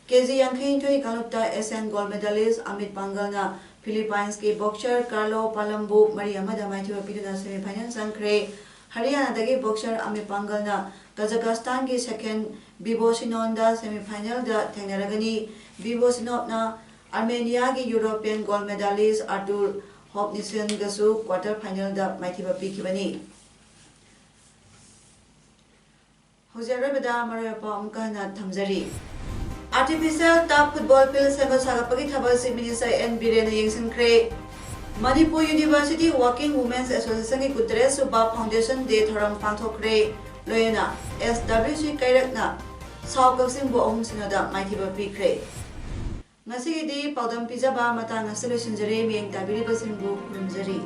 ꯀꯦꯖꯤ ꯌꯥꯡꯈꯩꯅꯤꯊꯣꯏ ꯀꯥꯡꯂꯨꯞꯇ ꯑꯦꯁꯤꯌꯥꯟ ꯒꯣꯜꯗ ꯃꯦꯗꯥꯂꯤꯁ ꯑꯃꯤꯠ ꯄꯥꯡꯒꯜꯅ ꯐꯤꯂꯤꯄꯥꯏꯟꯁꯀꯤ ꯕꯣꯛꯁꯔ ꯀꯥꯔꯂꯣ ꯄꯥꯂꯝꯕꯨ ꯃꯔꯤ ꯑꯃꯗ ꯃꯥꯏꯊꯤꯕ ꯄꯤꯗꯨꯅ ꯁꯦꯃꯤꯐꯥꯏꯅꯦꯜ ꯆꯪꯈ꯭ꯔꯦ꯫ ꯍꯔꯤꯌꯥꯅꯥꯗꯒꯤ ꯕꯣꯛꯁꯔ ꯑꯃꯤꯠ ꯄꯥꯡꯒꯜꯅ ꯀꯖꯥꯀꯁꯇꯥꯟꯒꯤ ꯁꯦꯀꯦꯟ ꯕꯤꯕꯣꯁꯤꯅꯣꯟꯗ ꯁꯦꯃꯤꯐꯥꯏꯅꯦꯜꯗ ꯊꯦꯡꯅꯔꯒꯅꯤ꯫ ꯕꯤꯕꯣꯁꯤꯅꯣꯞꯅ ꯑꯥꯔꯃꯦꯅꯤꯌꯥꯒꯤ ꯌꯨꯔꯣꯄꯤꯌꯟ ꯒꯣꯜꯗ ꯃꯦꯗꯥꯂꯤꯁ ꯑꯥꯔꯇꯨꯔ ꯍꯣꯞꯅꯤꯁꯟꯒꯁꯨ ꯀ꯭ꯋꯥꯔꯇꯔ ꯐꯥꯏꯅꯦꯜꯗ ꯃꯥꯏꯊꯤꯕ ꯄꯤꯈꯤꯕꯅꯤ꯫ ꯍꯧꯖꯤꯛ ꯑꯔꯣꯏꯕꯗ ꯃꯔꯨꯑꯣꯏꯕ ꯄꯥꯎ ꯑꯃꯨꯛꯀ ꯍꯟꯅ ꯊꯝꯖꯔꯤ꯫ ꯑꯥꯔꯇꯤꯐꯤꯁꯤꯌꯦꯜ ꯇꯔꯐ ꯐꯨꯠꯕꯣꯜ ꯐꯤꯜꯗ ꯁꯦꯝꯒꯠ ꯁꯥꯒꯠꯄꯒꯤ ꯊꯕꯛ ꯆꯤꯐ ꯃꯤꯅꯤꯁꯇꯔ ꯑꯦꯟ ꯕꯤꯔꯦꯟꯅ ꯌꯦꯡꯁꯤꯟꯈ꯭ꯔꯦ꯫ ꯃꯅꯤꯄꯨꯔ ꯌꯨꯅꯤꯚꯔꯁꯤꯇꯤ ꯋꯥꯔꯀꯤꯡ ꯋꯨꯃꯦꯟꯁ ꯑꯦꯁꯣꯁꯤꯌꯦꯁꯟꯒꯤ ꯀꯨꯟꯇꯔꯦꯠ ꯁꯨꯕ ꯐꯥꯎꯟꯗꯦꯁꯟ ꯗꯦ ꯊꯧꯔꯝ ꯄꯥꯡꯊꯣꯛꯈ꯭ꯔꯦ꯫ ꯂꯣꯏꯅꯅ ꯑꯦꯁ ꯗꯕ꯭ꯂꯤꯎ ꯁꯤ ꯀꯩꯔꯛꯅ ꯁꯥꯎ ꯀꯛꯆꯤꯡꯕꯨ ꯑꯍꯨꯝ ꯁꯤꯅꯣꯗ ꯃꯥꯏꯊꯤꯕ ꯄꯤꯈ꯭ꯔꯦ꯫ ꯉꯁꯤꯒꯤꯗꯤ ꯄꯥꯎꯗꯝ ꯄꯤꯖꯕ ꯃꯇꯥꯡ ꯑꯁꯤꯗ ꯂꯣꯏꯁꯤꯟꯖꯔꯦ꯫ ꯃꯤꯠꯌꯦꯡ ꯇꯥꯕꯤꯔꯤꯕꯁꯤꯡꯕꯨ ꯈꯨꯔꯨꯝꯖꯔꯤ꯫